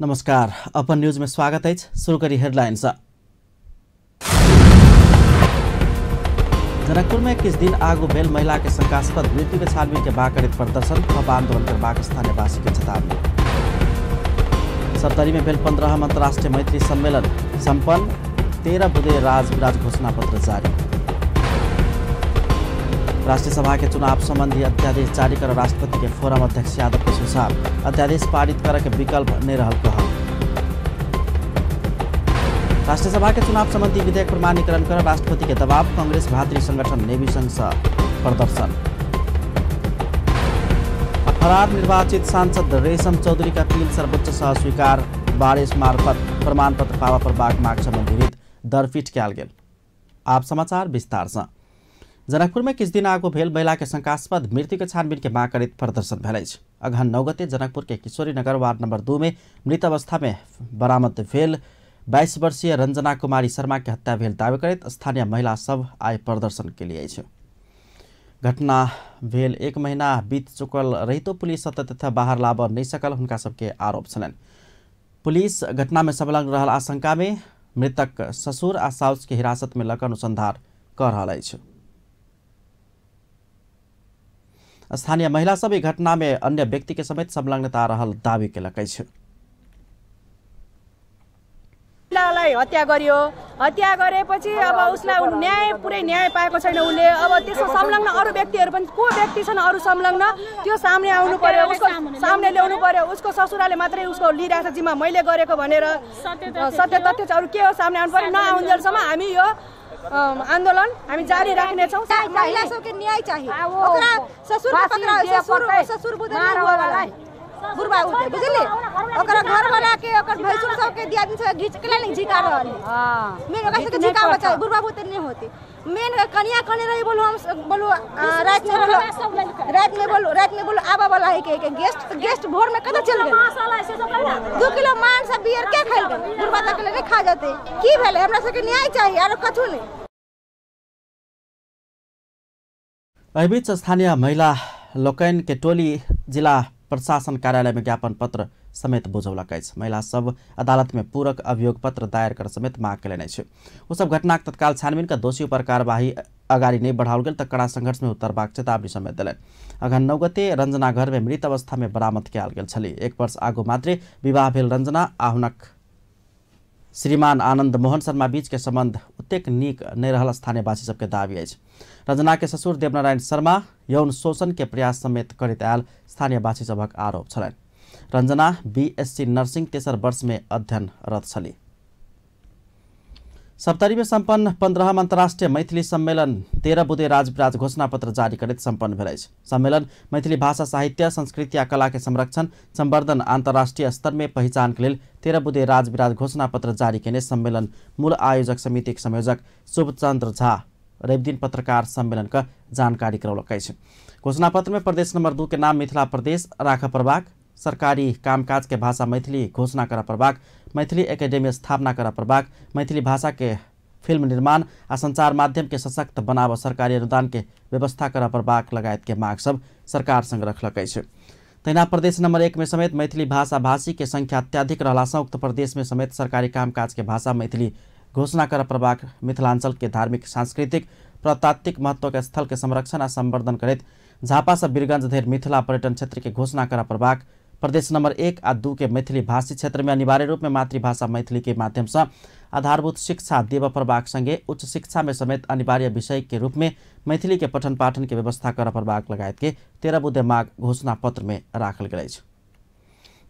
नमस्कार, अपन न्यूज में स्वागत है। शुरू करी हेडलाइंस। जनकपुर में किस दिन आगू भेल महिला के शंकास्पद मृत्यु के छानबीन के मांग करैत प्रदर्शन, थप आंदोलन करबाक स्थानीयवासी के चेतावनी। सप्तरी में भेल 15वां अंतर्राष्ट्रीय मैत्री सम्मेलन संपन्न, 13 बुधे राजविराज घोषणा पत्र जारी। राष्ट्रीय सभा के चुनाव संबंधी अध्यादेश जारी कर राष्ट्रपति के फोरम अध्यक्ष यादव के सुझाव, अध्यादेश पारित करे के विकल्प नहीं रहल कहल। राष्ट्रीय सभा के चुनाव संबंधी विधेयक प्रमाणीकरण कर राष्ट्रपति के दबाव, कांग्रेस भातृ संगठन नेवी संघ से प्रदर्शन। फरार निर्वाचित सांसद रेशम चौधरी का अपील सर्वोच्च सह स्वीकार, बारिश मार्फत प्रमाण पत्र पावा पर बाघ माग संबंधी रिट दरपीट कयल गेल। आप समाचार विस्तार से। जनकपुर में किस दिन आगू भेल महिला के शंकास्पद मृत्यु के छानबीन के मांग करैत प्रदर्शन भेल अछि। अगहन 9 गते जनकपुर के किशोरी नगर वार्ड नंबर 2 में मृत अवस्था में बरामद भेल 22 वर्षीय रंजना कुमारी शर्मा के हत्या भेल दावी करैत स्थानीय महिला सब आइ प्रदर्शन के लिए अछि। घटना भेल 1 महीना बीत चुकल रहितो पुलिस सत्य तथा बाहर लाबऽ नहि सकल हुनका सबके आरोप छलनि। पुलिस घटना में संलग्न रहल आशंका में मृतक ससुर आ साउस के हिरासत में लऽ अनुसंधान कऽ रहल अछि। स्थानीय महिला सब घटना में अन्य व्यक्ति के समेत संलग्नता रहल दावी केलक अछि। महिलालाई हत्या गरियो, हत्या गरेपछि अब उसलाई न्याय पुरै न्याय पाएको छैन उसले। अब त्यसमा संलग्न अरू व्यक्तिहरू पनि को व्यक्ति छन् अरू संलग्न त्यो सामने आउनु पर्यो, उसको सामने ल्याउनु पर्यो। उसको ससुराले मात्रै उसको लिइरहेको छ जिम्मा मैले गरेको भनेर, सत्य तथ्य चाहिँ अरू के हो सामने आउनु पर्यो। नआउन्जेलसम्म हामी यो आन्दोलन हामी जारी राख्नेछौँ। महिला सबके न्याय चाहिए। ओकरा ससुर के पकड़ाओ, ससुर बुझे नहीं हुआ वाला बुढ़वा उठे बुझली, ओकरा घर वाला के ओकर भैंसुर सब के दिया दिन से घीच के नहीं झिका रहल है। मेन ओकरा सबके झिका बचाए, बुढ़वा बुते नहीं होते। मेन कनिया कने रही बोलो, हम बोलो रात में बोलो, रात में बोलो, रात में बोलो आबा वाला है के गेस्ट, गेस्ट भोर में कत चल गेल। 2 किलो मांस आ बियर के खाइल गेल, बुढ़वा तक ले नहीं खा जाते। की भेलै, हमरा सबके न्याय चाहिए आरो कछु नहीं। एहि बीच स्थानीय महिला लोकनि के टोली जिला प्रशासन कार्यालय में ज्ञापन पत्र समेत बुझौलक अछि। महिला सब अदालत में पूरक अभियोग पत्र दायर कर समेत मांग केलनि अछि। ओ सब घटनाक तत्काल छानबीन क दोषी पर कार्यवाही अगाडि नहि बढ़ाओल गेल तऽ कड़ा संघर्ष में उतरबाक चेतावनी समेत देलनि। अगहन 9 गते रंजना घर में मृत अवस्था में बरामद कयल गेल छली। 1 वर्ष आगू मात्रे विवाह भेल रंजना आ हुनक श्रीमान आनंद मोहन शर्मा बीच के संबंध ओतेक नीक नहि रहल स्थानीयवासी सबके दावी अछि। रंजना के ससुर देवनारायण शर्मा यौन शोषण के प्रयास समेत करैत आयल स्थानीयवासी सभक आरोप छलनि। रंजना बीएससी नर्सिंग तेसर वर्ष में अध्ययनरत छली। सप्तरी में संपन्न 15वां अंतर्राष्ट्रीय मैथिली सम्मेलन 13 बुधे राजविराज घोषणा पत्र जारी करैत संपन्न भेल अछि। सम्मेलन मैथिली भाषा साहित्य संस्कृति आ कला के संरक्षण संवर्धन अंतर्राष्ट्रीय स्तर में पहिचान के लेल 13 बुधे राजविराज घोषणा पत्र जारी केने सम्मेलन मूल आयोजक समिति के संयोजक शुभचंद्र झा रविदिन पत्रकार सम्मेलन का जानकारी करौलक अछि। घोषणा पत्र में प्रदेश नंबर 2 के नाम मिथिला प्रदेश राखऽ पड़बाक, सरकारी कामकाज के भाषा मैथिली घोषणा करऽ पड़बाक, मैथिली एकेडमी स्थापना करऽ पड़बाक, मैथिली भाषा के फिल्म निर्माण आ संचार माध्यम के सशक्त बनाबऽ सरकारी अनुदान के व्यवस्था करऽ पड़बाक लगायत के मांग सब सरकार संग रखलक अछि। तहिना प्रदेश नंबर 1 में समेत मैथिली भाषा भाषी के संख्या अत्याधिक रहला सँ उक्त प्रदेश में समेत सरकारी कामकाज के भाषा मैथिली घोषणा करऽ पड़बाक, मिथिलांचल के धार्मिक सांस्कृतिक पुरातात्विक महत्व के स्थल के संरक्षण आ संवर्धन करैत झापा से वीरगंज धरि मिथिला पर्यटन क्षेत्र के घोषणा करऽ पड़बाक, प्रदेश नंबर 1 आ 2 के मैथिली भाषी क्षेत्र में अनिवार्य रूप में मातृभाषा मैथिली के माध्यम से आधारभूत शिक्षा देबऽ पड़बाक संगे उच्च शिक्षा में समेत अनिवार्य विषय के रूप में मैथिली के पठन पाठन के व्यवस्था करऽ पड़बाक लगायत के 13 बुधे माग घोषणा पत्र में राखल गेल अछि।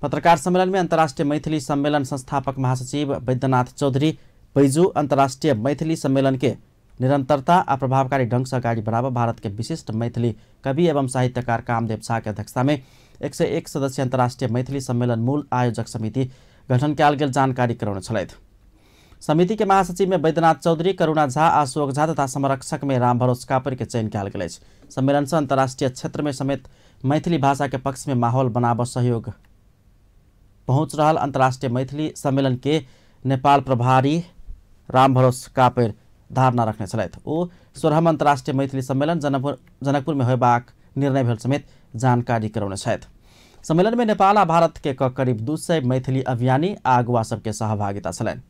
पत्रकार सम्मेलन में अंतर्राष्ट्रीय मैथिली सम्मेलन संस्थापक महासचिव वैद्यनाथ चौधरी बैजू अंतर्राष्ट्रीय मैथिली सम्मेलन के निरंतरता आ प्रभावकारी ढंग से अगाडि बढ़ाबऽ भारत के विशिष्ट मैथिली कवि एवं साहित्यकार कामदेव झा के अध्यक्षता में 101 सदस्यीय अंतर्राष्ट्रीय मैथिली सम्मेलन मूल आयोजक समिति गठन कयल गेल जानकारी करौने छलथि। समिति के महासचिव में वैद्यनाथ चौधरी, करुणा झा, अशोक झा तथा संरक्षक में रामभरोस कापड़ के चयन कयल गेल अछि। सम्मेलन से अंतर्राष्ट्रीय क्षेत्र में समेत मैथिली भाषा के पक्ष में माहौल बनाबऽ सहयोग पहुँच रहल अंतर्राष्ट्रीय मैथिली सम्मेलन के नेपाल प्रभारी रामभरोस कापड़ धारणा रखने छलथि। ओ 16वां अंतर्राष्ट्रीय मैथिली सम्मेलन जनकपुर में होयबाक निर्णय भेल समेत जानकारी करौने छथि। सम्मेलन में नेपाल आ भारत के करीब 200 मैथिली अभियानी आ अगुवा सबके सहभागिता छलनि।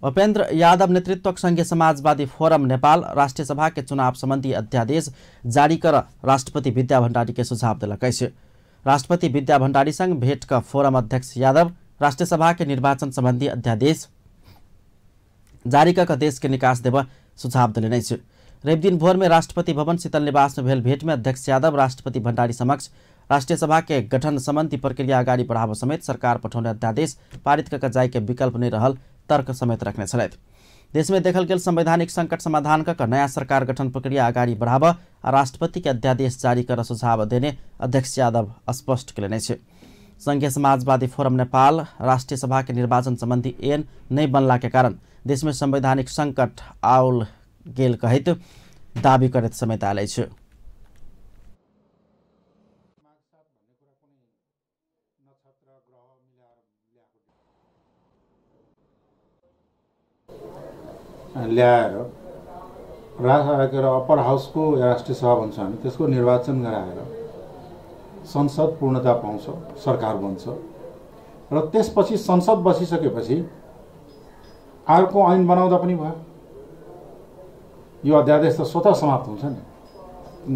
उपेन्द्र यादव नेतृत्वक संघीय समाजवादी फोरम नेपाल राष्ट्रिय सभा के चुनाव संबंधी अध्यादेश जारी कर राष्ट्रपति विद्या भण्डारी के सुझाव देलक अछि। राष्ट्रपति विद्या भण्डारी संग भेंट क फोरम अध्यक्ष यादव राष्ट्रिय सभा के निर्वाचन संबंधी अध्यादेश जारी कर देश के निकास देव सुझाव देलनि अछि। रविदिन भोर में राष्ट्रपति भवन शीतल निवास में भेल भेंट में अध्यक्ष यादव राष्ट्रपति भण्डारी समक्ष राष्ट्रिय सभा के गठन संबंधी प्रक्रिया अगाडि बढ़ाव समेत सरकार पठौने अध्यादेश पारित कऽ जाय के विकल्प नहीं रहल तर्क समेत रखने छलथि। देश में देखल गेल संवैधानिक संकट समाधान कऽ नया सरकार गठन प्रक्रिया अगाडि बढ़ाव आ राष्ट्रपति के अध्यादेश जारी कर सुझाव देने अध्यक्ष यादव स्पष्ट कयलनि अछि। संघीय समाजवादी फोरम नेपाल राष्ट्रिय सभा के निर्वाचन संबंधी ऐन नहीं बनला के कारण देश में संवैधानिक संकट आओल गेल कहैत दावी करैत समेत आयल अछि। ल्याएर के अरे अप्पर हाउसको राष्ट्रिय सभा भन्छौँ हामी, त्यसको निर्वाचन गराएर संसद पूर्णता पाउँछ, सरकार बन्छ र त्यसपछि संसद बसिसकेपछि अर्को ऐन बनाउँदा पनि भयो। यो अध्यादेश त स्वतः समाप्त हुन्छ नि,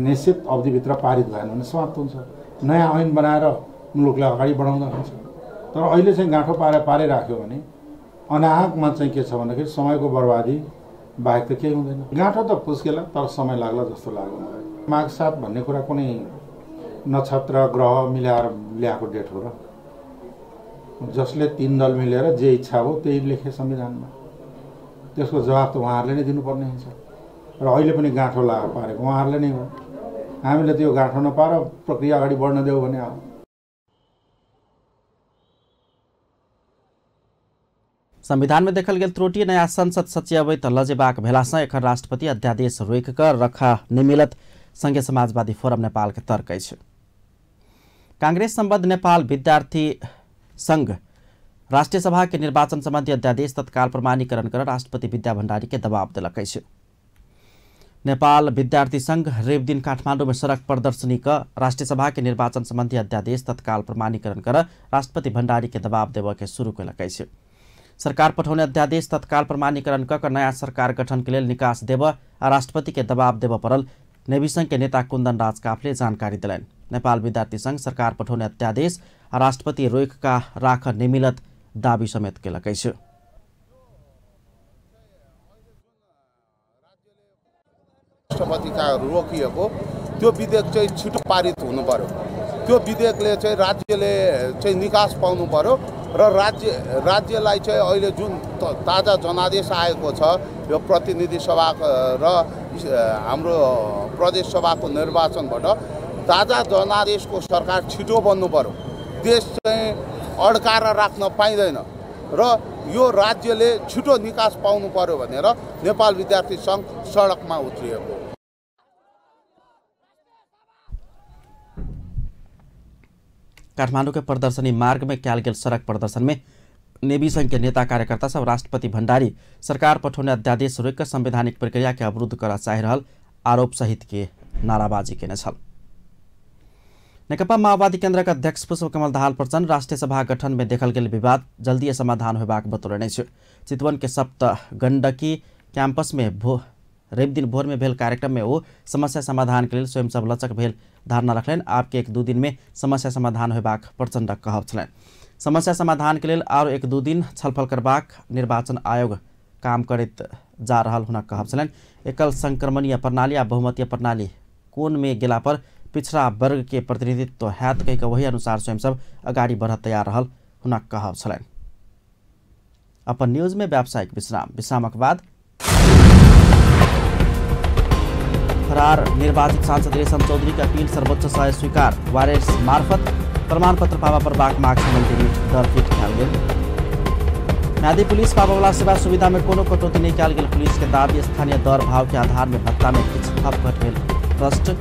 निश्चित अवधिभित्र पारित भएन भने समाप्त हुन्छ, नयाँ ऐन बनाएर मुलुकलाई अगाडि बढाउँदा हुन्छ। तर अहिले चाहिँ गाँठो पारे राख्यो भने अनाहकमा चाहिँ के छ भन्दाखेरि समयको बर्बादी बाहेक त केही हुँदैन। गाँठो त फुस्केला तर समय लाग्ला जस्तो लाग्यो मलाई। माघ 7 भन्ने कुरा कुनै नक्षत्र ग्रह मिलाएर ल्याएको डेट हो र? जसले 3 दल मिलेर जे इच्छा हो त्यही लेखे संविधानमा, त्यसको जवाब त उहाँहरूले नै दिनुपर्ने हुन्छ। र अहिले पनि गाँठो ला पारेको उहाँहरूले नै हो, हामीले त्यो गाँठो नपाएर प्रक्रिया अगाडि बढ्न देऊ भने अब संविधान में देखल गेल त्रुटि नया संसद सचिव लजेबाक भेलासँ एखन राष्ट्रपति अध्यादेश रोकि कऽ रखा नहि मिलत संघीय समाजवादी फोरम नेपाल के तर्क अछि। कांग्रेस सम्बद्ध नेपाल विद्यार्थी संघ राष्ट्रिय सभा के निर्वाचन संबंधी अध्यादेश तत्काल प्रमाणीकरण कर राष्ट्रपति विद्या भण्डारी के दबाव देलक अछि। नेपाल विद्यार्थी संघ रविदिन काठमाडौँ में सड़क प्रदर्शनी क राष्ट्रिय सभा के निर्वाचन संबंधी अध्यादेश तत्काल प्रमाणीकरण कर राष्ट्रपति भण्डारी के दबाव देबऽ के शुरू कयलक अछि। सरकार पठौने अध्यादेश तत्काल प्रमाणीकरण कऽ नया सरकार गठन के लेल निकास देब आ राष्ट्रपति के दबाव देबऽ पड़ल नेवी संघ के नेता कुंदन राज काफले जानकारी देलनि। नेपाल विद्यार्थी संघ सरकार पठौने अध्यादेश आ राष्ट्रपति रोकि का राख नहि मिलत दावी समेत कयलक अछि। राष्ट्रपति का रोकिएको त्यो विधेयक चाहिँ छिटो पारित हुनु पर्यो। त्यो विधेयकले चाहिँ राज्यले चाहिँ निकास पाउनु पर्यो र राज्यलाई चाहिँ अहिले जुन ताजा जनादेश आएको छ यो प्रतिनिधि सभा र हाम्रो प्रदेश सभाको निर्वाचनबाट ताजा जनादेशको सरकार छिटो बन्नु पर्यो। देश चाहिँ अड्काएर राख्न पाइँदैन र यो राज्यले छिटो निकास पाउनु पर्यो भनेर नेपाल विद्यार्थी सङ्घ सडकमा उत्रिएको। काठमाडौँ के प्रदर्शनी मार्ग में कयल गेल सड़क प्रदर्शन में नेवी संघ के नेता कार्यकर्ता सब राष्ट्रपति भण्डारी सरकार पठौने अध्यादेश रोकि संवैधानिक प्रक्रिया के अवरुद्ध करऽ चाहि रहल आरोप सहित के नाराबाजी केने छल। नेकपा माओवादी केन्द्रक अध्यक्ष पुष्पकमल दाहाल प्रचण्ड राष्ट्रिय सभा गठन में देखल गेल विवाद जल्दी समाधान होबाक बतौलनि अछि। चितवन के सप्त गण्डकी कैंपस में रविदिन भोर में भेल कार्यक्रम में ओ समस्या समाधान के लेल स्वयं सब लचक भेल धारणा रखलनि। आबके 1-2 दिन में समस्या समाधान होबाक प्रचण्डक कहब छलनि। समस्या समाधान के लेल आरो 1-2 दिन छलफल करबाक निर्वाचन आयोग काम करैत जा रहल हुनक कहब छलनि। एकल संक्रमणीय प्रणाली आ बहुमतीय प्रणाली कोन में गेला पर पिछड़ा वर्ग के प्रतिनिधित्व हैत कहि वही अनुसार स्वयं सब अगाडि बढ़ तैयार रहल हुनक कहब छलनि। अपन न्यूज में व्यावसायिक विश्राम, विश्रामक बाद फरार निर्वाचित सांसद रेशम चौधरी के अपील सर्वोच्च सह स्वीकार, वारेस मार्फत प्रमाणपत्र पाबा परबाक माग सम्बन्धी दर फिट कयल गेल। म्यादी पुलिस पाबऽवला सेवा सुविधा में कोनो कटौती नहीं कयल गेल पुलिस के दावी, स्थानीय दर भाव के आधार में भत्ता में किछु थप घट भेल प्रश्न।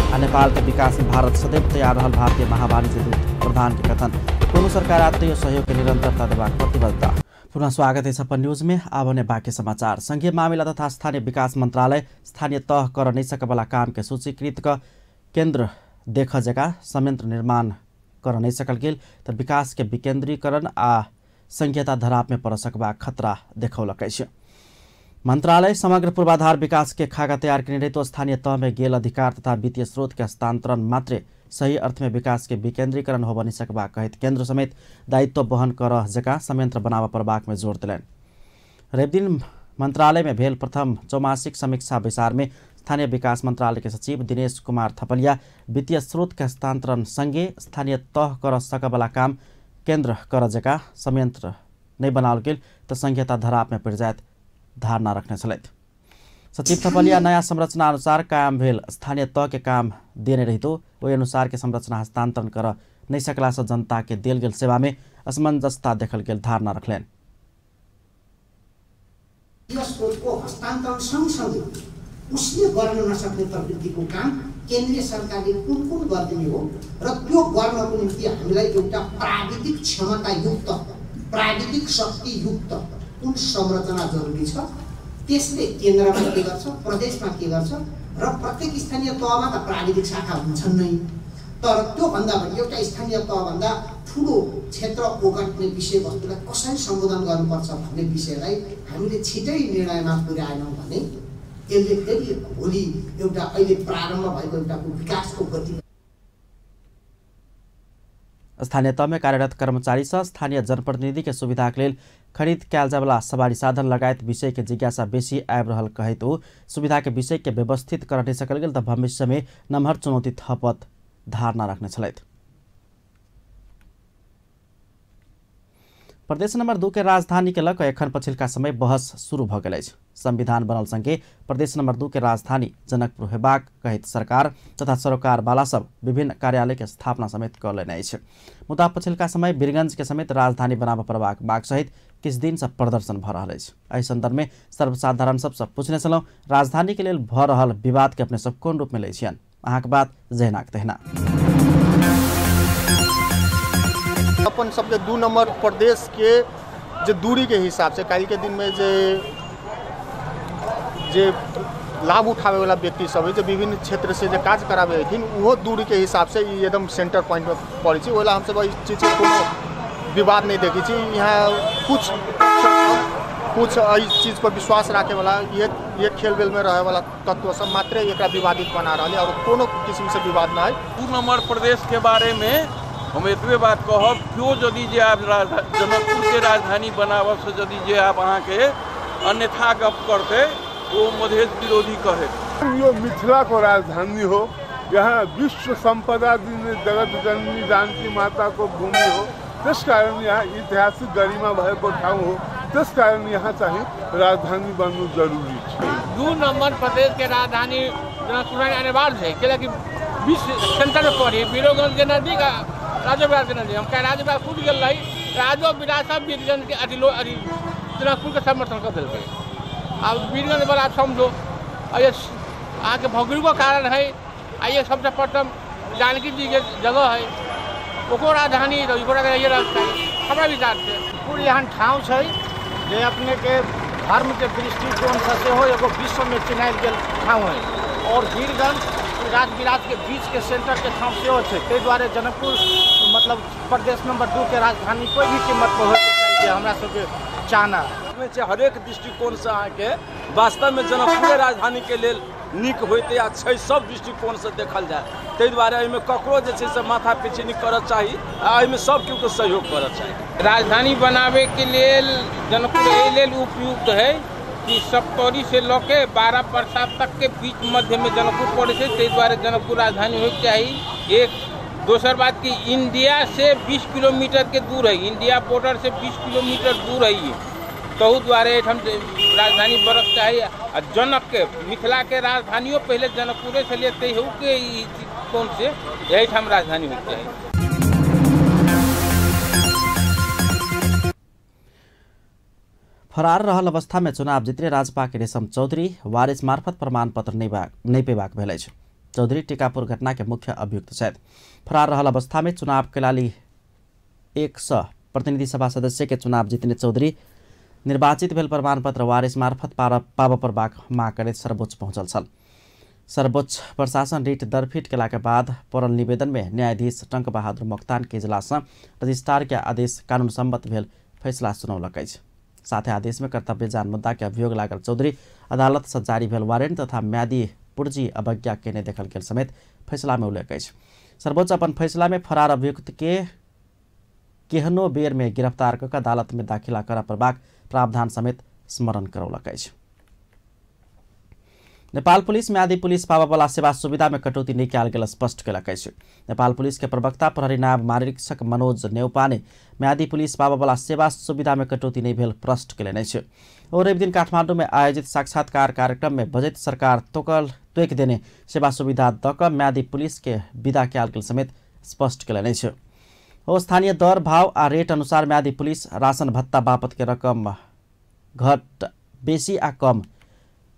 आ नेपाल के विकास में भारत सदैव तैयार रहल भारतीय महावाणिज्य दूत प्रधान के कथन, कोनो सरकार आत्मीय सहयोग के निरंतरता देबाक प्रतिबद्धता। पुनः स्वागत है अपन न्यूज में। आब ने बाकी समाचार। संघीय मामिला तथा स्थानीय विकास मंत्रालय स्थानीय तह कर नहीं सकबला काम के सूचीकृत क केन्द्र देख जका संयंत्र निर्माण कर नहीं सकल गेल त विकास के विकेंद्रीकरण आ संघीयता धराप में पड़ सकबाक खतरा देखौलक अछि। मंत्रालय समग्र पूर्वाधार विकास के खाका तैयार केने रहितो स्थानीय तह में गेल अधिकार तथा वित्तीय स्रोत के हस्तांतरण मात्रे सही अर्थ में विकास के विकेंद्रीकरण हो बनि सकबाक कहैत केंद्र समेत दायित्व वहन कर जका संयंत्र बनाबऽ पड़बाक में जोर देलनि। रविदिन मंत्रालय में भेल प्रथम चौमासिक समीक्षा बैसार में स्थानीय विकास मंत्रालय के सचिव दिनेश कुमार थपलिया वित्तीय स्रोत के हस्तांतरण संगे स्थानीय तह कर सकबला काम केंद्र कर जका संयंत्र नहीं बनाओल गेल त संघीयता धराप में पड़ि जायत धारणा रखने छलथि। सचिव थपलिया नया संरचना अनुसार कायम भेल स्थानीय तह के काम देने रहितो ओहि अनुसार के संरचना हस्तांतरण कर नहीं सकला से जनता के देल गेल सेवा में असमंजसता देखल गेल धारणा रखलनि। स्रोतको हस्तान्तरण सँगसँगै उसले गर्न नसक्ने प्रवृत्तिको काम केन्द्रीय सरकारले कुन कुन गरिदिने हो र त्यो गर्नको निम्ति हामीलाई एउटा प्राविधिक क्षमतायुक्त, प्राविधिक शक्तियुक्त कुन संरचना जरुरी छ, त्यसले केन्द्रमा के गर्छ, प्रदेशमा के गर्छ र प्रत्येक स्थानीय तहमा त प्राविधिक शाखा हुन्छन् नै, तर त्योभन्दा पनि एउटा स्थानीय तहभन्दा ठुलो क्षेत्र ओगट्ने विषयवस्तुलाई कसरी सम्बोधन गर्नुपर्छ भन्ने विषयलाई हामीले छिटै निर्णयमा पुर्याएनौँ भने यसले फेरि भोलि एउटा अहिले प्रारम्भ भएको एउटा विकासको गति। स्थानीय तह में कार्यरत कर्मचारी स स्थानीय जनप्रतिनिधि के सुविधा के लेल खरीद कयल जायवला सवारी साधन लगायत विषय के जिज्ञासा बेसी आबि रहल कहैत ओ सुविधा के विषय के व्यवस्थित कर नहीं सकल गेल त भविष्य में नमहर चुनौती थपत धारणा रखने छलथि। प्रदेश नंबर 2 के राजधानी के लऽ एखन पछिलका समय बहस शुरू भऽ गेल अछि। संविधान बनल संगे प्रदेश नंबर 2 के राजधानी जनकपुर हेबाक कहैत सरकार तथा सरोकारवाला सब विभिन्न कार्यालय के स्थापना समेत कऽ लेने अछि। मुदा पछिलका समय वीरगंज के समेत राजधानी बनाबऽ पड़बाक माग सहित किछु दिन से प्रदर्शन भऽ रहल अछि। एहि संदर्भ में सर्वसाधारण सबसँ पूछने छलहुँ राजधानी के लेल भऽ रहल विवाद के अपने सब कोन रूप में लै छियनि। अहाँके बात जहिनाक तहिना। अपन सबके 2 नंबर प्रदेश के जे दूरी के हिसाब से काल्हि के दिन में जे जे लाभ उठावे वाला व्यक्ति सब है, जे विभिन्न क्षेत्र से जे काज करावे हथिन उहो दूरी के हिसाब से ई एकदम सेंटर पॉइंट में पड़ै छै। ओहि हमसब एहि चीज के कोनो विवाद नहीं देखै छी। यहाँ कुछ कुछ एहि चीज पर विश्वास राखे वाला ये खेल वेल में रहे वाला तत्व सब मात्र एकरा विवादित बना रहल है और कोनो किस्म से विवाद नहीं है। 2 नंबर प्रदेश के बारे में हम एतबे बात कहब, क्यों यदि जे आप जनकपुर के राजधानी बनाबऽ से यदि जे आप अहाँके अन्यथा गप करते वो मधेश विरोधी कहे। यो मिथिला को राजधानी हो, यहाँ विश्व संपदा दिने जगत जननी जानकी माता को भूमि हो, त्यसकारण यहाँ ऐतिहासिक गरिमा भएको ठाउँ हो, त्यसकारण यहाँ चाहिँ राजधानी बन्नु जरुरी छ। 2 नंबर प्रदेश के राजधानी जनकपुर अनिवार्य है, कियाकि विश्व सेंटर में पड़ी वीरगंज के नजदीक राजोविराज के नजदीक। हम कह राजोविराज खुद गेल रही, राजोविराज सब वीरगंज के अथी जनकपुर के समर्थन कर देलकै। अब वीरगंज वाला आप समझो अहाँके भौगोलिको कारण है, आ ये सबसे प्रथम जानकी जी के जगह है, ओकरो राजधानी रहना हमरा विचार से। जनकपुर एहन ठाँव छै जे अपने के धर्म के दृष्टिकोण से सेहो एगो विश्व में चिन्हायल गेल ठाँव है और वीरगंज राजविराज के बीच के सेंटर के ठाँव सेहो छै। ताहि दुआरे जनकपुर मतलब प्रदेश नंबर 2 के राजधानी कोई भी कीमत पर होइके चाही, हमरा सबके चाहना छै। हरेक दृष्टिकोण से अहाँके वास्तव में जनकपुरे राजधानी के लेल नीक होइते आ छै, सब दृष्टिकोण से देखल जाय। ताहि दुआरे एहिमे ककरो जे छै से माथा पीछे नहि करऽ चाही आ एहिमे सब केओ के सहयोग करऽ चाही। राजधानी बनावे के लेल जनकपुर एहि लेल उपयुक्त है कि सप्तरी से लऽ के 12 बरसात तक के बीच मध्य में जनकपुर पड़े छै, ताहि दुआरे जनकपुर राजधानी होइके चाही। एक दोसर बात कि इंडिया से 20 किलोमीटर के दूर है, इंडिया बॉर्डर से 20 किलोमीटर दूर है ये, तहु दुआरे एहिठाम राजधानी बनक चाही। आ जनक के मिथिला के राजधानियो पहले जनकपुरे छलियै, तैहू के ई कोन से एहिठाम राजधानी होइके चाही। फरार रहल अवस्था में चुनाव जितने राजपा के रेशम चौधरी वारिस मार्फत प्रमाणपत्र नहि पेबाक भेल अछि। चौधरी टीकापुर घटना के मुख्य अभियुक्त छथि। फरार रहल अवस्था में चुनाव कैलाली 100 प्रतिनिधि सभा सदस्य के चुनाव जितने चौधरी निर्वाचित भेल प्रमाणपत्र वारिस मार्फत पाबऽ पड़बाक माग करैत सर्वोच्च पहुँचल छल। सर्वोच्च प्रशासन रिट दरफिट केला के बाद पड़ल निवेदन में न्यायाधीश टंक बहादुर मोक्तान के इजलास रजिस्ट्रार के आदेश कानून सम्मत भेल फैसला सुनौलक अछि। साथे आदेश में कर्तव्य जान मुद्दा के अभियोग लागल चौधरी अदालत से जारी भेल वारंट तथा म्यादी पुर्जी अवज्ञा केने देखल गेल समेत फैसला में उल्लेख अछि। सर्वोच्च अपन फैसला में फरार अभियुक्त के केहनो बेर में गिरफ्तार कऽ अदालत में दाखिला करऽ पड़बाक प्रावधान समेत स्मरण करौलक अछि। नेपाल पुलिस म्यादी पुलिस पाबऽवला सेवा सुविधा में कटौती नहि कयल गेल स्पष्ट केलक अछि। नेपाल पुलिस के प्रवक्ता प्रहरी नायब महानिरीक्षक मनोज नेउपाने म्यादी पुलिस पाबऽवला सेवा सुविधा में कटौती नहि भेल प्रश्न केलनि अछि। ओ रविदिन काठमाडौँ में आयोजित साक्षात्कार कार्यक्रम में बजट सरकार तोकल तोकि देने सेवा सुविधा दऽ कऽ म्यादी पुलिस के विदा कयल गेल समेत स्पष्ट केलनि अछि। ओ स्थानीय दर भाव आ रेट अनुसार म्यादी पुलिस राशन भत्ता बापत के रकम घट बेसी आ कम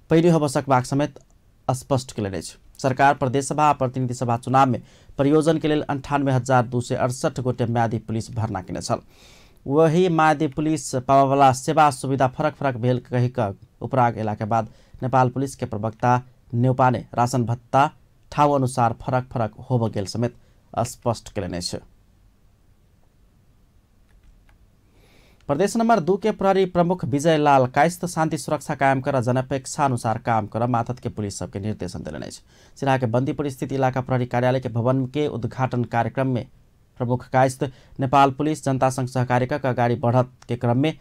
पहिने होबऽ सकबाक समेत स्पष्ट केलनि अछि। सरकार प्रदेशसभा आ प्रतिनिधि सभा चुनाव में प्रयोजन के लेल 98,268 गोटे म्यादी पुलिस भर्ना केने छल। वही म्यादी पुलिस पाबऽवला सेवा सुविधा फरक फरक भेल कहि कऽ उपराग अयला के बाद नेपाल पुलिस के प्रवक्ता नेउपाने राशन भत्ता ठाउँ अनुसार फरक फरक होबऽ गेल समेत स्पष्ट केलनि अछि। प्रदेश नंबर 2 के प्रहरी प्रमुख विजय लाल कायस्थ शांति सुरक्षा कायम कर जनअपेक्षा अनुसार काम कर माथत के पुलिस सबके निर्देशन देलनि अछि। सिराहा के बंदीपुर स्थित इलाका प्रहरी कार्यालय के भवन के उद्घाटन कार्यक्रम में प्रमुख कायस्थ नेपाल पुलिस जनता संग सहकार्य क अगाडि बढ़त के क्रम में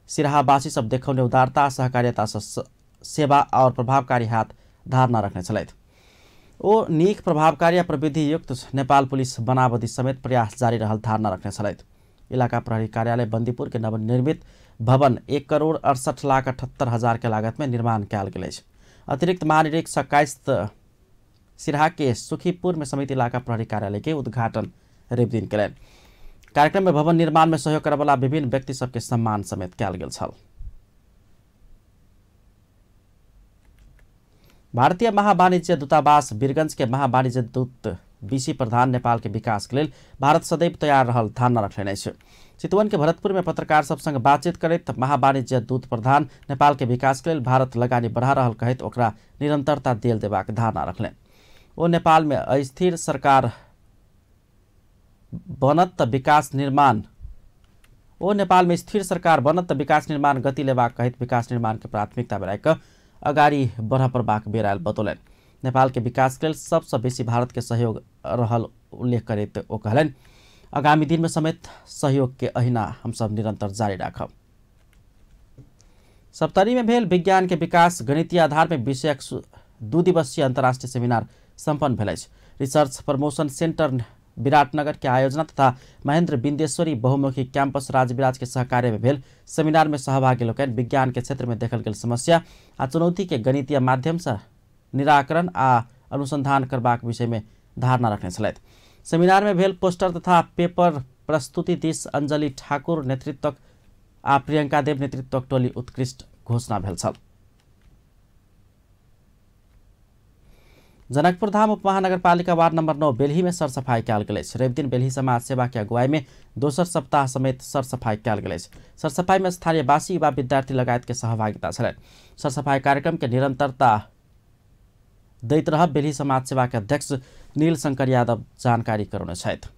सिराहावासी सब देखौने उदारता सहकार्यता सेवा और प्रभावकारी हाथ धारणा रखने छलथि। ओ नीक प्रभावकारी आ प्रविधि युक्त नेपाल पुलिस बनावधि समेत प्रयास जारी रहल धारणा रखने छलथि। इलाका प्रहरी कार्यालय बंदीपुर के नवनिर्मित भवन 1,68,78,000 के लागत में निर्माण कयल गेल अछि। अतिरिक्त महानिरीक्षक कायस्थ सिराहा के सुखीपुर में समिति इलाका प्रहरी कार्यालय के उद्घाटन रविदिन केलनि। कार्यक्रम में भवन निर्माण में सहयोग करऽवला विभिन्न व्यक्ति सबके सम्मान समेत कयल गेल छल। भारतीय महावाणिज्य दूतावास वीरगंज के महावाणिज्य दूत बीसी प्रधान नेपाल के विकास के लेल भारत सदैव तैयार रहल धारणा रखलनि अछि। चितवन के भरतपुर में पत्रकार सब संग बातचीत करैत महावाणिज्य दूत प्रधान नेपाल के विकास के लेल भारत लगानी बढ़ा रहल कहैत ओकरा निरंतरता देल देबाक धारणा रखलनि। ओ नेपाल में अस्थिर सरकार बनत त विकास निर्माण ओ नेपाल में स्थिर सरकार बनत त विकास निर्माण गति लेबाक कहैत विकास निर्माण के प्राथमिकता बनाए कऽ अगाडि बढ़ पड़बाक बेर आयल बतौलनि। नेपाल के विकास के लेल सबसँ बेसी भारत के सहयोग रहल उल्लेख करैत ओ कहलनि, आगामी दिन में समेत सहयोग के अहिना हमसब निरंतर जारी राखब। सप्तरी में भेल विज्ञान के विकास गणितीय आधार में विषयक 2 दिवसीय अंतर्राष्ट्रीय सेमिनार सम्पन्न भेल अछि। रिसर्च प्रमोशन सेंटर विराटनगर के आयोजना तथा महेंद्र बिंदेश्वरी बहुमुखी कैंपस राजविराज के सहकार्य में भेल सेमिनार में सहभागी लोकनि विज्ञान के क्षेत्र में देखल गेल समस्या आ चुनौती के गणितीय माध्यम से निराकरण आ अनुसंधान करबाक विषय में धारणा रखने छलथि। सेमिनार में भेल पोस्टर तथा पेपर प्रस्तुति दिस अंजलि ठाकुर नेतृत्वक आ प्रियंका देव नेतृत्वक टोली उत्कृष्ट घोषणा भेल छल। जनकपुर धाम उपमहानगरपालिका वार्ड नंबर 9 बेलही में सरसफाई कयल गेल अछि। रविदिन बेलही समाज सेवा के अगुवाई में दोसर सप्ताह समेत सरसफाई कयल गेल अछि। सरसफाई में स्थानीयवासी युवा विद्यार्थी लगायत के सहभागिता छलनि। सरसफाई कार्यक्रम के निरंतरता दैत रहब बेलही समाज सेवा के अध्यक्ष नील शंकर यादव जानकारी करौने छथि।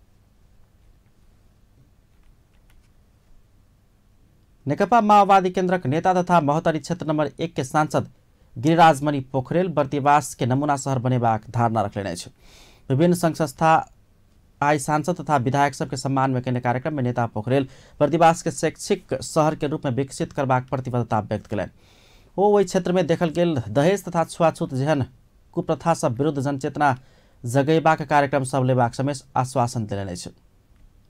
नेकपा माओवादी केन्द्रक नेता तथा महोत्तरी क्षेत्र नंबर 1 के सांसद गिरिराजमणि पोखरेल बर्दिवास के नमूना शहर बनेबाक धारणा रखलनि अछि। विभिन्न संघ संस्था आई सांसद तथा विधायक सबके सम्मान में केने कार्यक्रम में नेता पोखरेल बर्दिवास के शैक्षिक शहर के रूप में विकसित करबाक प्रतिबद्धता व्यक्त केलनि। ओ ओहि क्षेत्र में देखल गेल दहेज तथा छुआछूत जेहन कुप्रथा सब विरुद्ध जनचेतना जगेबाक कार्यक्रम सब लेबाक समेत आश्वासन देलनि अछि।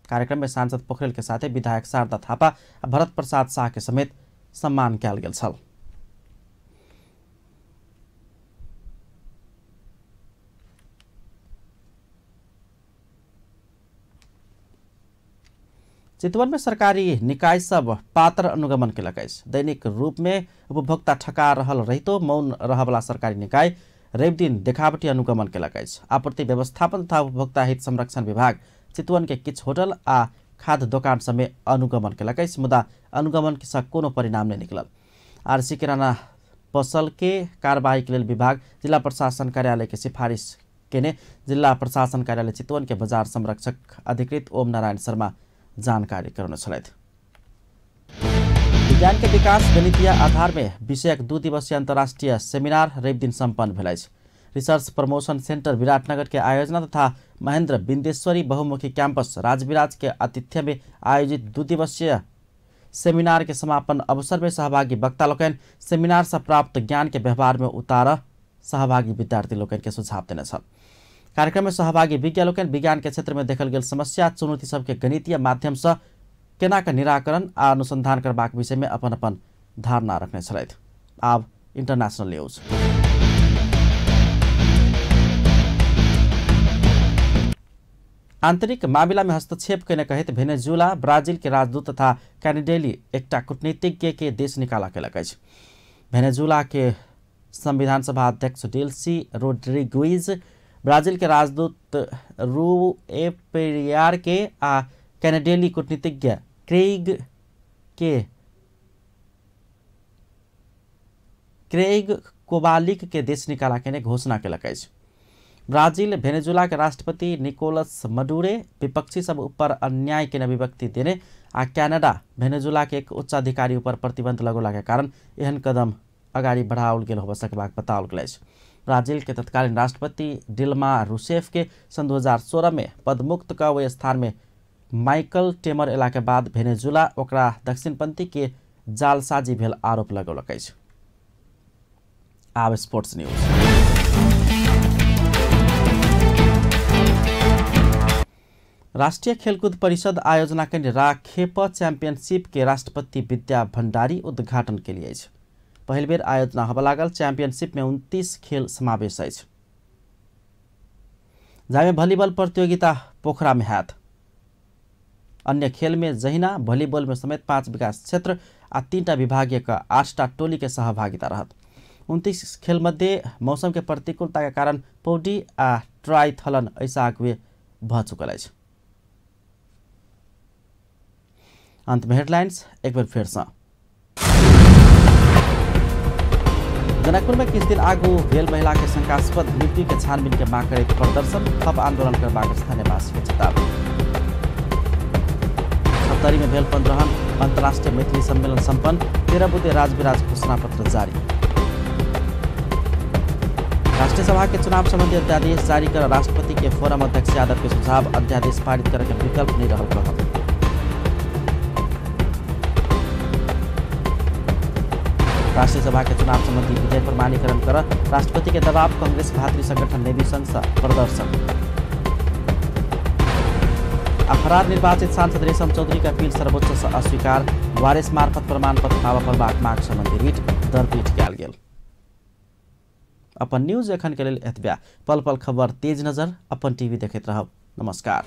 कार्यक्रम में सांसद पोखरेल के साथे विधायक शारदा थापा आ भरत प्रसाद शाह के समेत सम्मान कयल गेल छल। चितवन में सरकारी निकाय सब पात्र अनुगमन केलक अछि। दैनिक रूप में उपभोक्ता ठका रहल रहितो मौन रहबला सरकारी निकाय रविदिन देखावटी अनुगमन केलक अछि। आपूर्ति व्यवस्थापन तथा उपभोक्ता हित संरक्षण विभाग चितवन के किछु होटल आ खाद्य दोकान सब में अनुगमन केलक अछि, मुदा अनुगमन से कोनो परिणाम नहीं निकलल। आरसी किराना पसल के कार्रवाई के लेल विभाग जिला प्रशासन कार्यालय के सिफारिश केने जिला प्रशासन कार्यालय चितवन के बाजार संरक्षक अधिकृत ओम नारायण शर्मा जानकारी करौने छलथि। विज्ञान के विकास गणितीय आधार में विषयक 2 दिवसीय अंतर्राष्ट्रीय सेमिनार रवि दिन सम्पन्न भेल अछि। रिसर्च प्रमोशन सेंटर विराटनगर के आयोजना तथा महेंद्र बिंदेश्वरी बहुमुखी कैंपस राजविराज के आतिथ्य में आयोजित 2 दिवसीय सेमिनार के समापन अवसर में सहभागी वक्ता लोकनि सेमिनार से प्राप्त ज्ञान के व्यवहार में उतार सहभागी विद्यार्थी लोकनि के सुझाव देने छल। कार्यक्रम में सहभागी विज्ञ लोकनि विज्ञान के क्षेत्र में देखल गेल समस्या चुनौती सबके गणितीय माध्यम से केना के निराकरण आ अनुसंधान करबाक विषय में अपन अपन धारणा रखने छलथि। आब इंटरनेशनल न्यूज। आंतरिक मामिला में हस्तक्षेप केने कहैत वेनेजुएला ब्राजील के राजदूत तथा कैनेडेली एकटा कूटनीतिज्ञ के देश निकाला केलक अछि। वेनेजुएला के संविधान सभा अध्यक्ष डेल्सी रोड्रिगुइज ब्राजील के राजदूत रुएपेरियार के आ कैनेडेली कूटनीतिज्ञ क्रेग कोबालिक के देश निकाला केने घोषणा केलक अछि। ब्राजील वेनेजुएला के राष्ट्रपति निकोलस मडुरे विपक्षी सब ऊपर अन्याय के अभिव्यक्ति देने आ कनाडा वेनेजुएला के एक उच्चाधिकारी ऊपर प्रतिबंध लगौला के कारण एहन कदम अगाडि बढ़ाओल गेल होबय सकबाक बताओल गेल अछि। ब्राजील के तत्कालीन राष्ट्रपति डिल्मा रूसेफ के सन् 2016 में पदमुक्त क ओहि स्थान में माइकल टेमर एला के बाद वेनेजुएला ओकरा दक्षिणपंथी के जालसाजी भेल आरोप लगौलक अछि। आब स्पोर्ट्स न्यूज। राष्ट्रीय खेलकूद परिषद आयोजना के राखेप चैंपियनशिप के राष्ट्रपति विद्या भंडारी उद्घाटन के लिए अछि। पहिल बेर आयोजना होबय लागल चैंपियनशिप में 29 खेल समावेश अछि, जाहिमे वॉलीबॉल प्रतियोगिता पोखरा में हैत। अन्य खेल में जहिना वॉलीबॉल में समेत 5 विकास क्षेत्र आ 3 विभागीय का 8 टोली के सहभागिता रहत। 29 खेल मध्य मौसम के प्रतिकूलता के कारण पौडी आ ट्राइथलन ऐसा आगुए भ चुकल अछि। अंत में हेडलाइंस एक बेर फेर से। जनकपुर में किछु दिन आगू भेल महिला के शंकास्पद मृत्यु के छानबीन के मांग करैत प्रदर्शन, थप आंदोलन करबाक स्थानीयवासी के चेतावनी। सप्तरी में भेल 15 अंतर्राष्ट्रीय मैथिली सम्मेलन सम्पन्न, 13 बुधे राजविराज घोषणा पत्र जारी। राष्ट्रीय सभा के चुनाव संबंधी अध्यादेश जारी कर राष्ट्रपति के फोरम अध्यक्ष यादव के सुझाव, अध्यादेश पारित करे के विकल्प नहीं रहल कहब। राष्ट्रीय सभा के चुनाव संबंधी विधेयक प्रमाणीकरण कर राष्ट्रपति के दबाव, कांग्रेस भातृ संगठन नेवी संघ से प्रदर्शन। फरार निर्वाचित सांसद रेशम चौधरी का अपील सर्वोच्च से अस्वीकार, वारिस मार्फत प्रमाणपत्र पाबऽ पड़बाक मांग संबंधी रिट दरपीठ कयल गेल। अपन न्यूज एखन के लेल एतबे। पल पल खबर तेज नजर अपन टीवी देखैत रहब। नमस्कार।